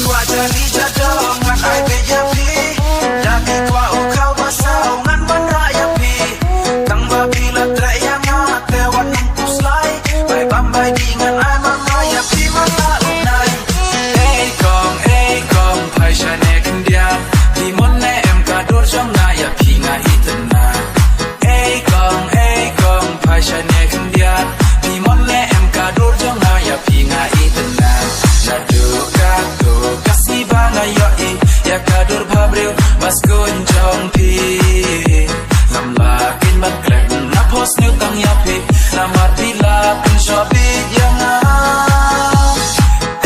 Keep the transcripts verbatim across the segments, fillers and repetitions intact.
Kwah jali jadong ngan ai beit ïa phi. Da phi kwah u khaw ba saw ngan wanrah ïa phi. Tang ba phi la treh ïa nga te wat nym pus lai. Bai bam bai dih ngan ai ma nga ïa phi man la u nai. Ei kong, ei kong, phai shane khyndiat. Phi mon ne em ka dur jong nga ïa phi nga itynnat. Ei kong, ei kong, phai shane khyndiat. Phi mon ne em ka dur jong nga ïa phi nga itynnat. Naduh kato ka sngi ba nga ïohi ïa ka dur bhabriew ba skun jong phi. Ngam lah kein ban klet na post sniew tang ïa phi. Namar phi la pynshoh beit ïa nga.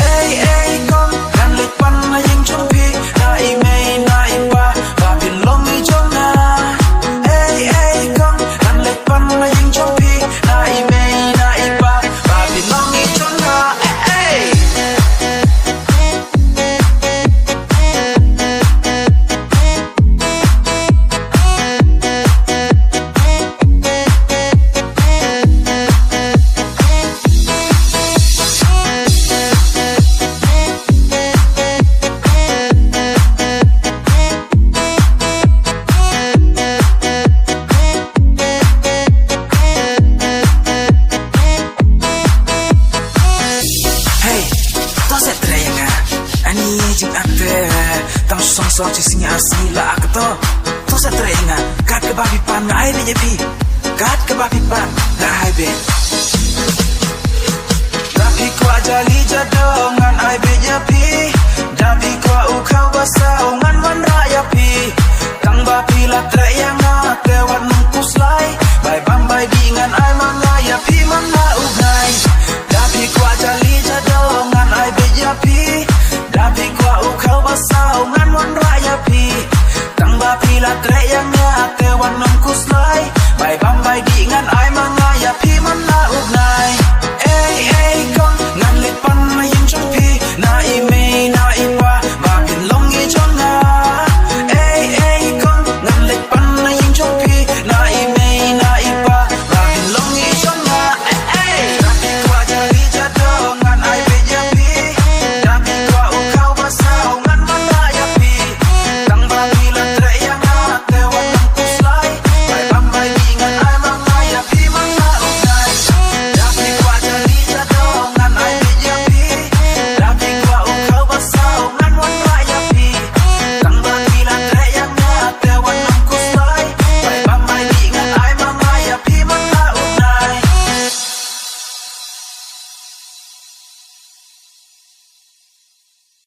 Ei ei kong, ngan leit pan na ïing jong phi. Na i mei na i pa ba phin long i jong nga. Ei ei kong, ngan leit pan na ïing jong phi. Na i mei na i pa ba phin long i jong nga. Ei ei. Hei, to sa trei ïa nga. Ani jingaktor tang song song shi sngi ar sngi la aktor. To sa trei ïa nga. Kat kaba phi pan nga ai beit ïa phi. Kat kaba phi pan nga ai beit. Da phi kwah jali jadong ngan ai beit ïa phi. Da phi kwah u khaw ba saw ngan wanrah ïa phi. Tang ba phi la trei ïa